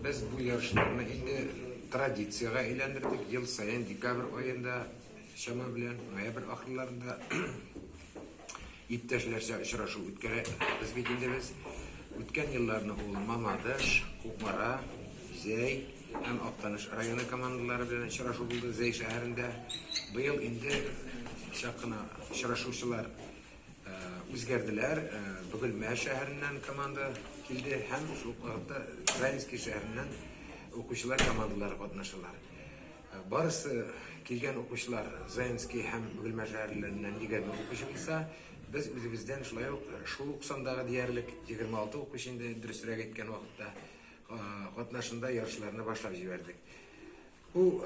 Без бу ярышларны инде традициягә әйләндердек. Ел саен декабрь аенда чама белән ноябрь ахырларында иптәшләрчә очрашу үткәрәбез бит инде без. Үткән елларны ул Мамадыш, Кукмара, Зәй һәм Актаныш районы командалары белән очрашу булды Зәй шәһәрендә. Быел инде чак кына очрашучылар үзгәрделәр. Бөгелмә шәһәреннән команда килде һәм шул ук вакытта Заинский шәһәреннән укучылар командалары катнашалар. Барысы килгән укучылар Заинский һәм Бөгелмә шәһәрләреннән 20 укучы булса, без үзебездән шулай ук шул ук сандагы диярлек 26 укучы инде дөресрәк әйткән вакытта катнашында ярышларны башлап җибәрдек. Бу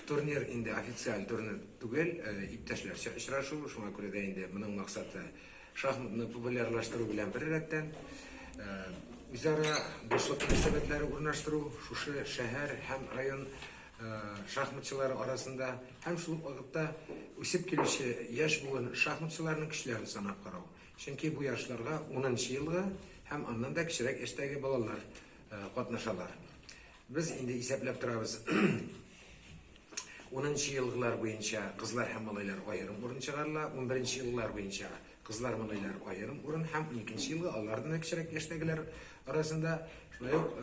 турнир инде официаль турнир түгел, иптәшләрчә очрашу, шуңа күрә дә инде моның максаты шахматны популярлаштыру белән бер рәттән үзара дуслык мөнәсәбәтләре урнаштыру шушы шәһәр һәм район шахматчылары арасында һәм шул ук вакытта үсеп килүче яшь буын шахматчыларының көчләрен санап карау. Чөнки бу ярышларга 10 елгы һәм аннан да кечерәк яшьтәге балалар катнашалар. Без инде исәпләп торабыз. Унынчы елгылар буенча кызлар һәм малайлар аерым урын чыгарыла, унберенче елгылар буенча кызлар, малайлар аерым урын һәм уникенче елгы алардан да кечерәк яшьтәгеләр арасында шулай ук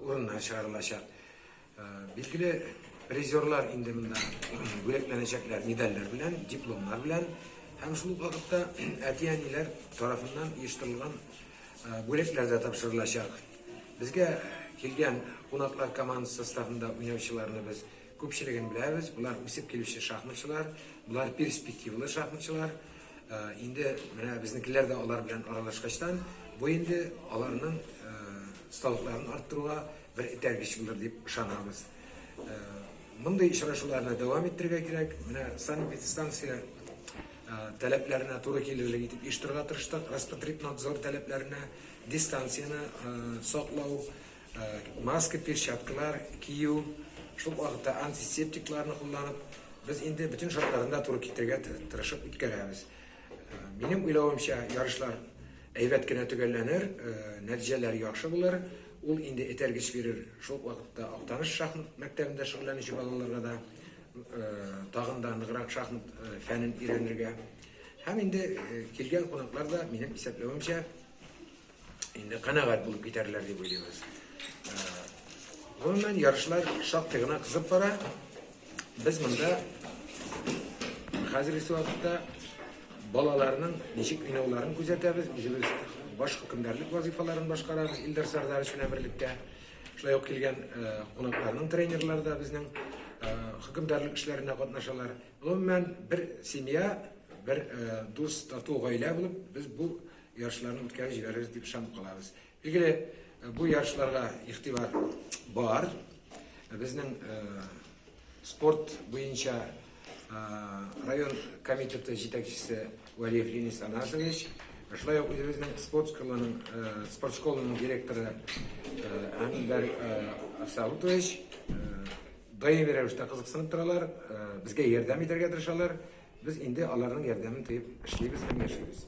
урыннар чыгарылачак. Билгеле, призерлар инде монда бүләкләнәчәкләр медальләр белән, дипломнар белән һәм шул ук вакытта әти-әниләр тарафыннан оештырылган бүләкләр дә тапшырылачак. Безгә килгән кунаклар командасы составында уйнаучыларны без күпчелеген беләбез. Болар үсеп килүче шахматчылар, болар перспективалы шахматчылар. Инде менә безнекеләр дә алар белән аралашкачтан, бу инде аларның осталыкларын арттыруга бер этәргеч булыр дип ышанабыз. Мондый очрашуларны дәвам иттерергә кирәк. Менә санэпидстанция таләпләренә туры килерлек итеп оештырырга тырыштык. Роспотребнадзор таләпләренә дистанцияне саклау, маска, перчаткалар кию, шул ук вакытта антисептикларны кулланып, без инде бөтен шартларны да туры китерергә тырышып үткәрәбез. Минем уйлавымча, ярышлар әйбәт кенә төгәлләнер, нәтиҗәләр яхшы булыр. Ул инде этәргеч бирер шул ук вакытта Актаныш шахмат мәктәбендә шөгыльләнүче балаларга да тагын да ныграк шахмат фәнен өйрәнергә. Һәм инде килгән кунаклар да, минем исәпләвемчә, инде канәгать булып китәрләр дип уйлыйбыз. Гомумән, ярышлар шактый гына кызып бара. Без монда хәзерге вакытта балаларның ничек уйнауларын күзәтәбез. Үзебез баш хөкемдарлык вазифаларын башкарабыз Илдар Сардарович белән берлектә. Шулай ук килгән кунакларның тренерлары да безнең хөкемдарлык эшләренә катнашалар. Гомумән, бер семья, бер дус, тату гаилә булып, без бу ярышларны үткәреп җибәрербез дип ышанып калабыз. Билгеле, бу ярышларга игътибар бар. Безнең спорт буенча район комитеты җитәкчесе Вәлиев Ленис Анасович, шулай ук үзебезнең спорт школының спорт школының директоры Әнвәр Афсаутович даими рәвештә кызыксынып торалар, безгә ярдәм итәргә тырышалар. Без инде аларның ярдәмен тоеп эшлибез һәм яшибез.